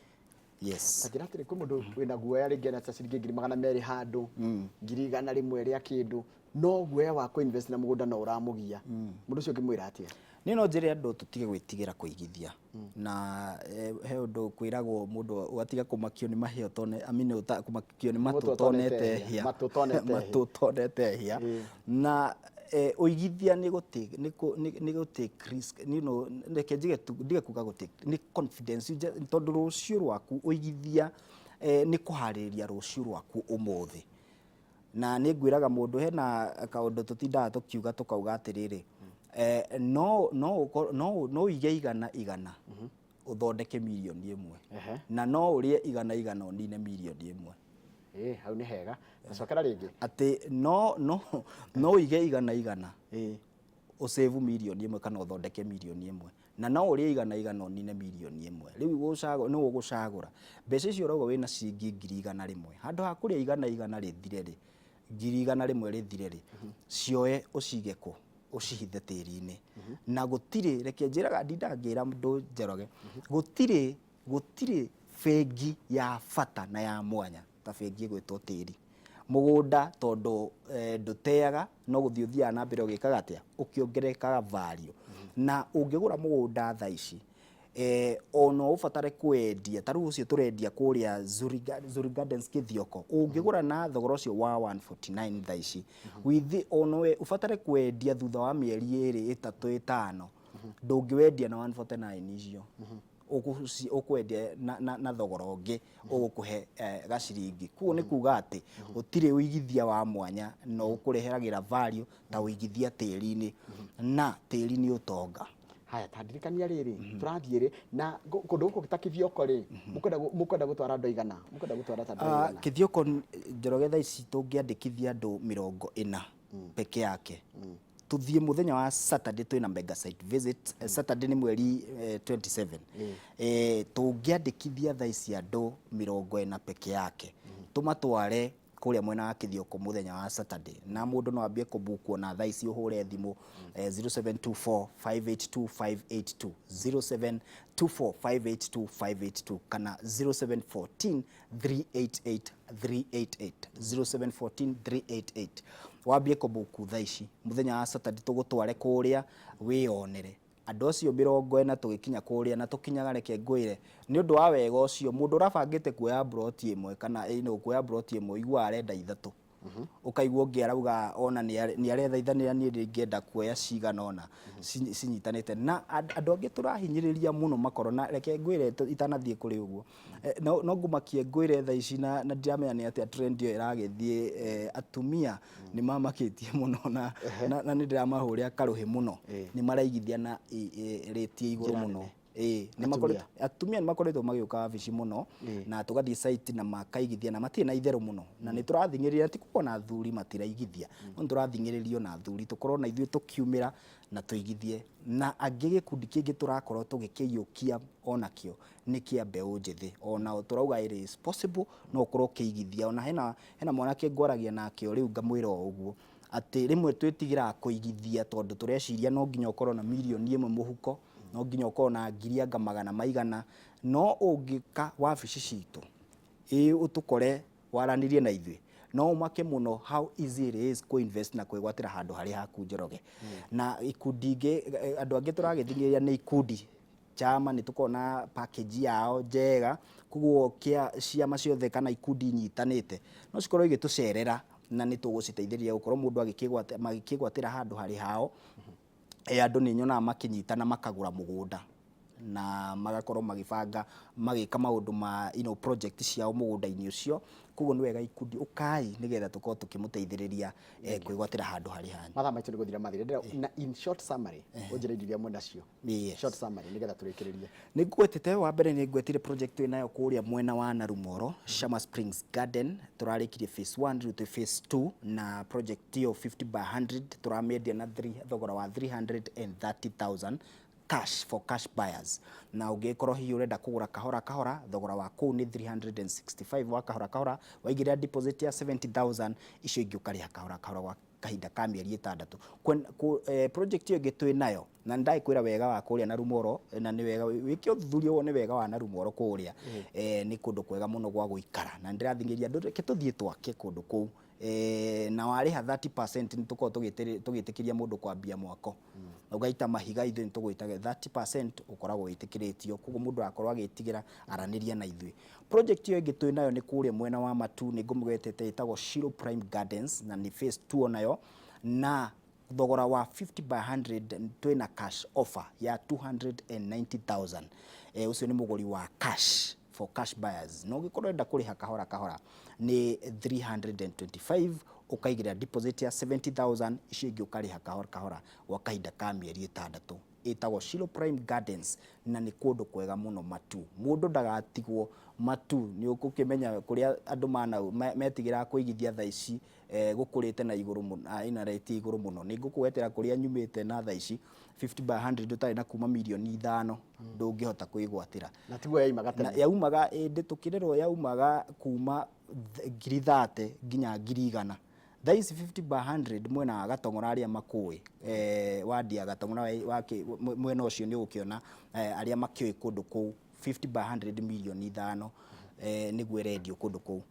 Yes. Njĩra atĩrĩ, kwĩ mũndũ wĩna guoya rĩngĩ ena ta ciringi 200,000 handũ, 100,000 rĩa kĩndũ, no guoya wa kũ invest na mũgũnda no ũramũgia. Mũndũ ũcio ũngĩmwĩra atĩa? Niĩ no njĩre andũ tũtige gwĩtigĩra kũigithia, na he ũndũ kwĩragwo mũndũ ũgatiga kũmakio nĩ mahĩa ũtone, I mean, kũmakio nĩ matũ Mũtũ ũtonete hĩa. Matũ ũtonete hĩa. Matũ ũtonete hĩa. Na ũigithia nĩ gũtake nĩ kũ- nĩ nĩ gũ take risk, reke njige tu, ndige kuga gũ take, nĩ confidence. Tondũ rũciũ rwaku ũigithia, nĩ kũharĩrĩria rũciũ rwaku ũmũthĩ. Na nĩ ngwĩraga mũndũ hena kaũndũ tũtindaga tũkiuga, tũkauga atĩrĩrĩ, no ũige 100 100 ũthondeke 1 million. Na no ũrĩe 100 100 ũnine 1 million. Ĩĩ, hau nĩ hega, tacokera rĩngĩ. Atĩ no ũige 100 100 ũsave 1 million kana ũthondeke 1 million, na no ũrĩe 100 100 ũnine 1 million. Rĩu nĩ ũgũcagũra mbeca icio ũrauga wĩna ciringi 100,000, handũ ha kũrĩa 100 100 rĩthire rĩ, 100,000 rĩthire rĩ, cioe ũcige kũ? Ũcihithe tĩri-inĩ. Na gũtirĩ, reke njĩraga, ndindaga ngĩra mũndũ Njoroge, gũtirĩ bengi ya bata na ya mwanya ta bengi ĩgwĩtwo tĩri mũgũnda, tondũ ndũteaga, no gũthiĩ ũthiaga na mbere ũgĩkaga atĩa? Ũkĩongererekaga value. Na ũngĩgũra mũgũnda thaa ici, ona ũbatare kwendia, ta rĩu ũcio tũrendia kũrĩa Zuri Gardens Kithioko, ũngĩgũra na thogora ũcio wa 149 thaa ici, ona we ũbatare kwendia thutha wa mĩeri 2, 3, 5, ndũngĩwendia na 149 icio. Ũkwendia na thogora ũngĩ ũgũkũhe gaciringi. Koguo nĩ kuga atĩ gũtirĩ ũigithia wa mwanya no ũkũreheragĩra value ta ũigithia tĩri-inĩ, na tĩri nĩ ũtonga. Haya, ta ndirikania rĩrĩ, tũrathiĩ rĩ na kũndũ gũkũ ta Kithioko rĩ, mũkwenda gũtwara andũ aigana? Mũkwenda gũtwara ta andũ aigana? Kithioko, Njoroge, thaa ici tũngĩandĩkithia andũ 40 peke yake, tuthiĩ mũthenya wa Saturday, twĩna mega site visit. Saturday nĩ mweri 27. Tũngĩandĩkithia thaa ici andũ 40 peke yake, tũmatware kũrĩa mwena wa Kithioko mũthenya wa Saturday, na mũndũ no ambie kũbukwo na thaa ici ũhũre thimũ 0724 582 582, 0724 582 582, kana 0714 388 388, 0714 388. Wambie kũbuku thaa ici, mũthenya wa Saturday tũgũtware kũrĩa wĩyonere andũ acio 40. Tũgĩkinya kũrĩa na tũkinyaga, reke ngwĩre, nĩ ũndũ wa wega ũcio, mũndũ ũrabangĩte kuoya mburoti ĩmwe kana kuoya mburoti ĩmwe, ũiguaga arenda ithatũ, ũkaigua ũngĩ arauga ona nĩ arethaithanĩra, niĩ ndingĩenda kuoya cigana ona cinyitanĩte. Na andũ angĩ tũrahinyĩrĩria mũno makorwo na, reke ngwĩre, itanathiĩ kũrĩ ũguo, no ngumakie ngwĩre thaa ici, na ndiramenya nĩ atĩa trend ĩyo ĩragĩthiĩ, atumia nĩ mamakĩtie mũno, na nĩ ndĩramahũrĩra karũhĩ mũno, nĩ maraigithia na rate ya igũrũ Njĩra mũno. Nene. Ĩĩ, nĩ Atumia. makoretwo, atumia nĩ makoretwo magĩũka wabici mũno na tũgathiĩ site na makaigithia na matirĩ na itherũ mũno, na nĩ tũrathing'ĩrĩria, ti kuga ona athuri matiraigithia, no nĩ tũrathing'ĩrĩrio na athuri tũkorwo na ithuĩ tũkiumĩra na tũigithie. Na angĩ gĩkundi kĩngĩ tũrakorwo tũgĩkĩiyũkia onakĩo nĩ kĩa mbeũ njĩthĩ, onao tũrauga it is possible no ũkorwo ũkĩigithia. Ona hena mwanake ngwaragia nake o rĩu ngamwĩra o ũguo atĩ rĩmwe twĩtigĩraga kũigithia tondũ tũreciria no nginya ũkorwo na mirioni 1 mũhuko, no nginya ũkorwo na ngiri anga magana maigana, no ũngĩka wabici citũ ĩ ũtũkore waranĩrie na ithuĩ no ũmake mũno how easy it is kũ invest na kwĩgwatĩra handũ harĩ haku, Njoroge. Na ikundi ingĩ, andũ angĩ tũragĩthing'ĩrĩria nĩ ikundi chama, nĩ tũkoragwo na package yao njega, koguo kĩa ciama ciothe kana ikundi inyitanĩte no cikorwo igĩtũcerera na nĩ tũgũciteithĩrĩria gũkorwo mũndũ magĩkĩgwatĩra handũ harĩ hao. Andũ nĩ nyonaga makĩnyitana makagũra mũgũnda na magakorwo magĩbanga magĩka maũndũ ma project ciao mũgũnda-inĩ ũcio. Koguo nĩ wega ikundi ũkai nĩgetha tũkorwo tũkĩmũteithĩrĩria kwĩgwatĩra handũ harĩ hanyu. Mathaa maitũ nĩ gũthira mathira. Ndĩrenda na in short summary ũnjĩre indo iria mwĩnacio. Short summary nĩgetha tũrĩkĩrĩrie. Nĩ ngwetete wa mbere, nĩ ngwetire project ĩnayo kũrĩa mwena wa Narumoro, Shama Springs Garden, tũrarĩkirie phase 1, rĩu twĩ phase 2, na project ĩyo 50 by 100 tũramĩendia na thogora wa 330,000 cash for cash buyers. Na ũngĩkorwo hihi ũrenda kũgũra kahora kahora, thogora wa kũu nĩ 365 wa kahora kahora, waigĩrĩra deposit ya 70,000, icio ingĩ ũkarĩha kahora kahora gwa kahinda ka mĩeri 6. Project ĩyo ĩngĩ twĩ nayo na nĩ ndagĩkwĩra wega wa kũrĩa Narumoro, na nĩ wega wĩke ũthuthuria wone wega wa Narumoro kũrĩa, nĩ kũndũ kwega mũno gwa gũikara, na nĩndĩrathing'ĩrĩria andũ reke tũthiĩ twake kũndũ kũu, na warĩha 30% nĩ tũkoragwo tũgĩtĩkĩria mũndũ kwambia mwako, ũgaita mahiga, ithuĩ nĩ tũgwĩtaga 30% ũkoragwo wĩtĩkĩrĩtio, koguo mũndũ akorwo agĩtigĩra aranĩria na ithuĩ. Project ĩyo ĩngĩ twĩ nayo nĩ kũrĩa mwena wa Matu, nĩ ngũmũgwetete, ĩtagwo Shiro Prime Gardens na nĩ phase 2 onayo, na thogora wa 50 by 100 twĩna cash offer ya 290,000. Ũcio nĩ mũgũri wa cash, for cash buyers. Na ũngĩkorwo ũrenda kũrĩha kahora kahora nĩ 325, ũkaigĩrĩra deposit ya 70,000, icio ingĩ ũkarĩha kahora kahora gwa kahinda ka mĩeri 6. Ĩtagwo Shilo Prime Gardens na nĩ kũndũ kwega mũno Matu. Mũndũ ndagatigwo Matu, nĩ ũgũkĩmenya kũrĩa andũ metigĩraga kũigithia thaa ici, gũkũrĩte na igũrũ mũno, ina rate igũrũ mũno. Nĩ ngũkũgwetera kũrĩa nyumĩte na thaa ici 50 by 100 ũtarĩ na kuma mirioni 5 ndũngĩhota kwĩgwatĩra. Na tiguo yaimaga tene. Yaumaga ĩndĩ tũkĩrerwo yaumaga kuma ngiri 30 nginya ngiri 100. Thaa ici 50 by 100 mwena wa Gatong'ora, arĩa makũĩ wadi ya Gatong'ora mwena ũcio nĩ ũgũkĩona, arĩa makĩũĩ kũndũ kũu, 50 by 100 mirioni 5 nĩguo ĩrendio kũndũ kũu.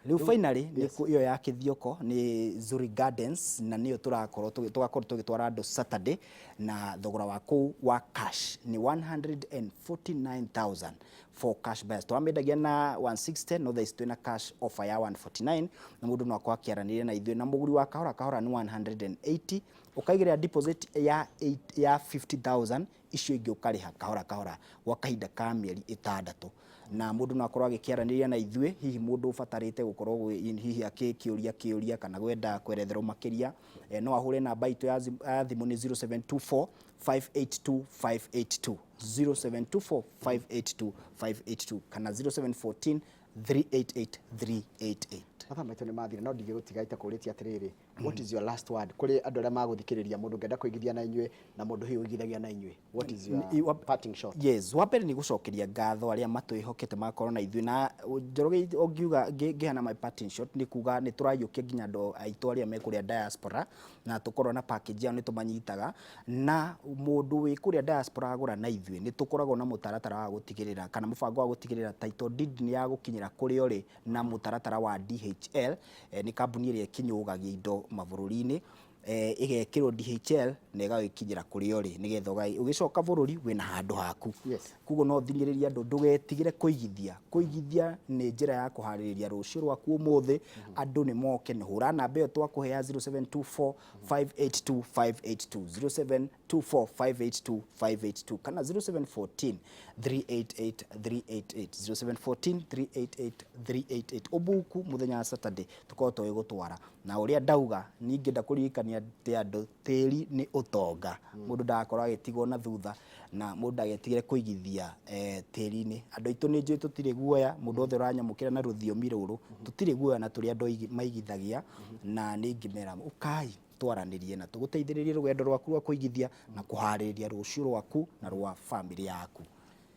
Rĩu finally nĩ ĩyo ya Kĩthioko nĩ Zuri Gardens, na nĩyo tũrakorwo tũgakorwo tũgĩtwara andũ Saturday, na thogora wa kũu wa cash nĩ 149,000 for cash buyers. Tũramĩendagia na 160, no thaa ici twĩna cash offer ya 149, na mũndũ no akorwo akĩaranĩria na ithuĩ. Na mũgũri wa kahora kahora nĩ 180, ũkaigĩrĩra deposit ya 8 ya 50,000, icio ingĩ ũkarĩha kahora kahora gwa kahinda ka mĩeri 6. Na mũndũ no akorwo agĩkĩaranĩria na ithuĩ, hihi mũndũ ũbatarĩte gũkorwo hihi akĩkĩũria kĩũria kana gwenda kweretherwo makĩria, no ahũre namba itũ ya thimũ nĩ 0724 582 582, 0724 582 582 kana 0714 388 388. Mathaa maitũ nĩ mathira, no ndingĩgũtiga itakũrĩtie atĩrĩrĩ, what is your last word kũrĩ andũ arĩa magũthikĩrĩria, mũndũ ũngĩenda kũigithia na inyuĩ na mũndũ hihi ũigithagia na inyuĩ? What is your parting shot? Yes, wa mbere nĩ gũcokeria ngatho arĩa matwĩhokete magakorwo na ithuĩ. Na Njoroge, ũngiuga ngĩheana my parting shot nĩ kuga nĩ tũraiyũkia nginya andũ aitũ arĩa me kũrĩa diaspora, na tũkorwo na package yao, nĩ tũmanyitaga. Na mũndũ wĩ kũrĩa diaspora agũra na ithuĩ, nĩ tũkoragwo na mũtaratara wa gũtigĩrĩra kana mũbango wa gũtigĩrĩra title deed nĩ ya gũkinyĩra kũrĩa ũrĩ na mũtaratara wa DHL, nĩ kambuni ĩrĩa ĩkinyũgagia indo mabũrũri-inĩ, ĩgekĩrwo DHL na ĩgagĩkinyĩra kũrĩa ũrĩ nĩgetha ũgĩcoka bũrũri wĩna handũ haku. Koguo no thing'ĩrĩrie andũ ndũgetigĩre kũigithia. Kũigithia nĩ njĩra ya kũharĩrĩria rũciũ rwaku ũmũthĩ. Andũ nĩ moke, nĩ hũra namba ĩyo twakũhe ya 0724 582 582, 0724 582 582 kana 0714 388 388, 0714 388 388. Ũbuku mũthenya wa Saturday tũkorwo tũgĩgũtwara na ũrĩa ndauga ningĩenda kũririkania. Nĩngũririkania atĩ andũ tĩri nĩ ũtonga, mũndũ ndagakorwo agĩtigwo na thutha na mũndũ ndagetigĩre kũigithia tĩri-inĩ. Andũ aitũ nĩ njũĩ tũtirĩ guoya, mũndũ wothe ũranyamũkĩra na rũthiomi rũrũ, tũtirĩ guoya na tũrĩ andũ maigithagia, na nĩ ingĩmera ũkai twaranĩrie na tũgũteithĩrĩrie rũgendo rwaku rwa kũigithia na kũharĩrĩria rũciũ rwaku na rwa bamĩrĩ yaku.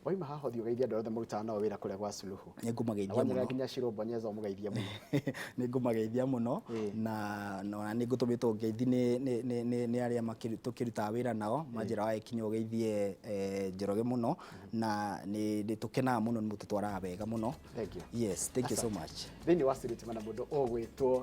Waima haha ũthiĩ ũgeithie andũ othe marutaga nao wĩra kũrĩa gwa Suluhu. Nĩ ngũmageithia mũno. Nginya Shiro Bonyeza ũmũgeithie mũno. Nĩ ngũmageithia mũno na nĩ ngũtũmĩtwo ngeithi nĩ arĩa tũkĩrutaga wĩra nao, manjĩra wagĩkinya ũgeithie Njoroge mũno, na nĩ tũkenaga mũno nĩ mũtũtwaraga wega mũno. Thank you. Yes, thank you so much. Thĩinĩ wa studio tuma na mũndũ ũgwĩtwo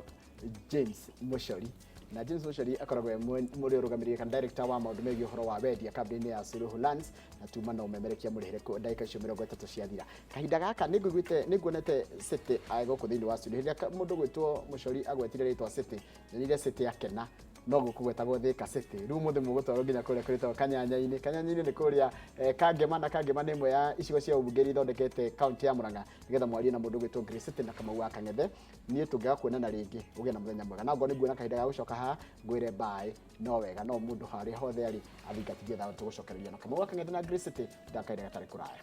James Muchori, na James Muchori akoragwo e mũrĩ ũrũgamĩrĩri kana director wa maũndũ megiĩ ũhoro wa wendia kambuni-inĩ ya Suluhu Lands, na tuma na ũmemerekia mũrĩhĩre ndagĩka icio 30 ciathira. Kahinda gaka nĩngũiguĩte nĩnguonete City gũkũ thĩinĩ wa studio. Hĩndĩ ĩrĩa mũndũ ũgwĩtwo Muchori agwetire rĩtwa City, nyonire City akena, no gũkũ gwetagwo Thika City. Rĩu ũmũthĩ mũgũtwarwo nginya kũrĩa kũrĩtagwo Kanyanya-inĩ. Kanyanya-inĩ nĩ kũrĩa Kangema, na Kangema nĩ ĩmwe ya icigo cia ũmbunge iria ithondekete kaunti ya Murang'a, nĩgetha mwarie na mũndũ ũgwĩtwo Grace City na Kamau wa Kang'ethe. Niĩ tũngĩaga kuonana rĩngĩ, ũgĩe na mũthenya mwega. Na ngorwo nĩnguona kahinda ga gũcoka haha, ngwĩre bye, no wega, no mũndũ harĩa hothe arĩ athingatithie thayũ, tũgũcokereria na Kamau wa Kang'ethe na Grace City ndakahinda gatarĩ kũraya.